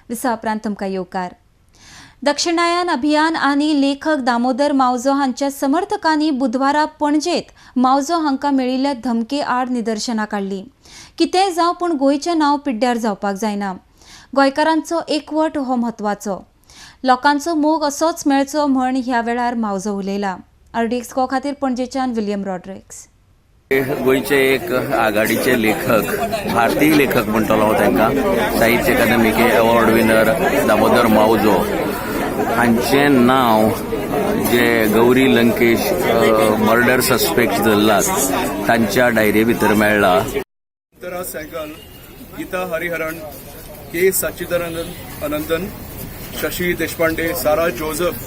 दिसा उपरांत तुमकां येवकार. दक्षिणायन अभियान आनी लेखक दामोदर मावजो हांच्या समर्थकांनी बुधवारा पणजेत मावजो हांकां मेळिल्ल्या धमके आड निदर्शनां काडलीं. कितेंय जावं, पूण गोंयचें नांव पिड्ड्यार जावपाक जायना. गोंयकारांचो एकवट हो म्हत्वाचो. लोकांचो मोग असोच मेळचो म्हण ह्या वेळार मावजो उलयला. आरडीएक्स गो खातीर पणजेच्यान विलियम रॉड्रिक्स. गोंयचे एक आघाडीचे लेखक, भारतीय लेखक म्हणटलो हांव तांकां, साहित्य अकादमीचे अवॉर्ड विनर दामोदर मावजो हांचें नांव जे गौरी लंकेश मर्डर सस्पेक्ट धरलात तांच्या डायरे भितर मेळ्ळा. Uttara Sehgal, Geeta Hariharan, K. Sachidanandan Anandan, Shashi Deshpande, Sarah Joseph.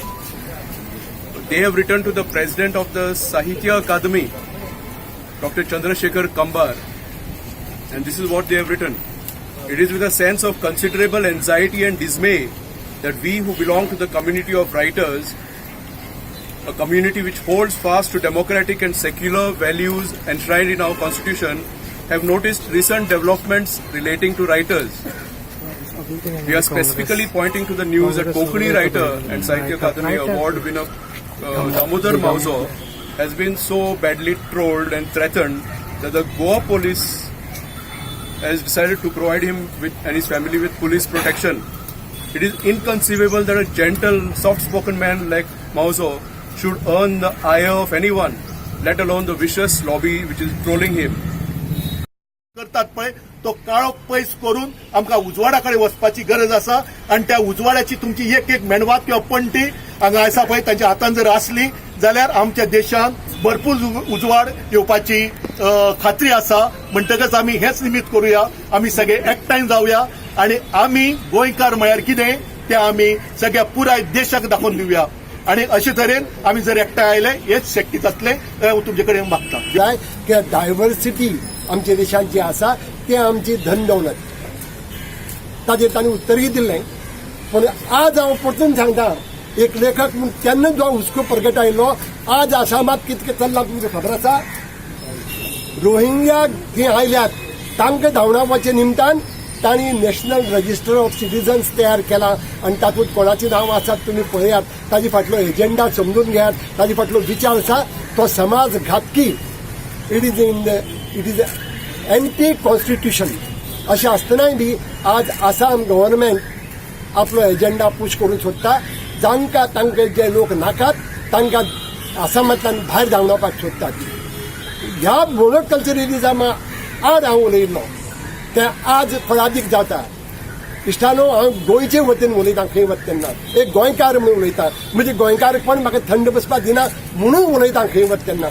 They have written to the president of the Sahitya Akademi, Dr. Chandrasekhar Kambar, and this is what they have written. "It is with a sense of considerable anxiety and dismay that we who belong to the community of writers, a community which holds fast to democratic and secular values enshrined in our constitution, have noticed recent developments relating to writers. We are specifically pointing to the news that Konkani writer and Sahitya Akademi Award winner Damodar Mauzo has been so badly trolled and threatened that the Goa police has decided to provide him with and his family with police protection. It is inconceivable that a gentle, soft-spoken man like Mauzo should earn the ire of anyone, let alone the vicious lobby which is trolling him." करतात पळय, तो काळोख पयस करून आमकां उजवाडा कडेन वचपाची गरज आसा. आनी त्या उजवाडाची तुमची एक एक मेणवात किंवा पणटी हांगा आसा पळय, तांच्या हातान जर आसली जाल्यार आमच्या देशांत भरपूर उजवाड येवपाची खात्री आसा. म्हणटकच आमी हेच निमित्त करुया, आमी सगळे एकठांय जावया आनी आमी गोंयकार म्हळ्यार कितें तें आमी सगळ्या पुराय देशाक दाखोवन दिवया. आनी अशे तरेन आमी जर एकठांय आयले, हेच शक्य जातलें हांव तुमचे कडेन मागता. जाय की डायव्हर्सिटी आमच्या देशांत जी आसा ते आमची धन दौलत. ताजेर तांणी उत्तरय दिल्लें. पूण आज हांव परतून सांगता, एक लेखक म्हूण तेन्ना जो हुस्को प्रगटायलो, आज आसामात कितें चल्लां तुमकां खबर आसा. रोहिंग्या जी आयल्यात तांकां धांवडावपाच्या निमतान तांणी नॅशनल रजिस्टर ऑफ सिटीजन्स तयार केला आनी तातूंत कोणाची नांव आसात तुमी पळयात. ताजे फाटलो एजेंडा समजून घेयात. ताजे फाटलो विचार आसा तो समाज घातकी. It is anti constitution. अशें आसतनाय बी आज आसाम गव्हर्नमेंट आपलो एजेंडा पूश करूंक सोदता. जांकां तांकां जे लोक नाकात तांकां आसामांतल्यान भायर धांवडावपाक सोदतात. ह्या मोनोकल्चरिझमा आड हांव उलयल्लो तें आज फळादीक जाता. इश्टानो, हांव गोंयचे वतीन उलयतां. खंय वता तेन्ना एक गोंयकार म्हणून उलयता. म्हणजे गोंयकारपण म्हाका थंड बसपाक दिना म्हणून उलयतां खंय वता तेन्ना.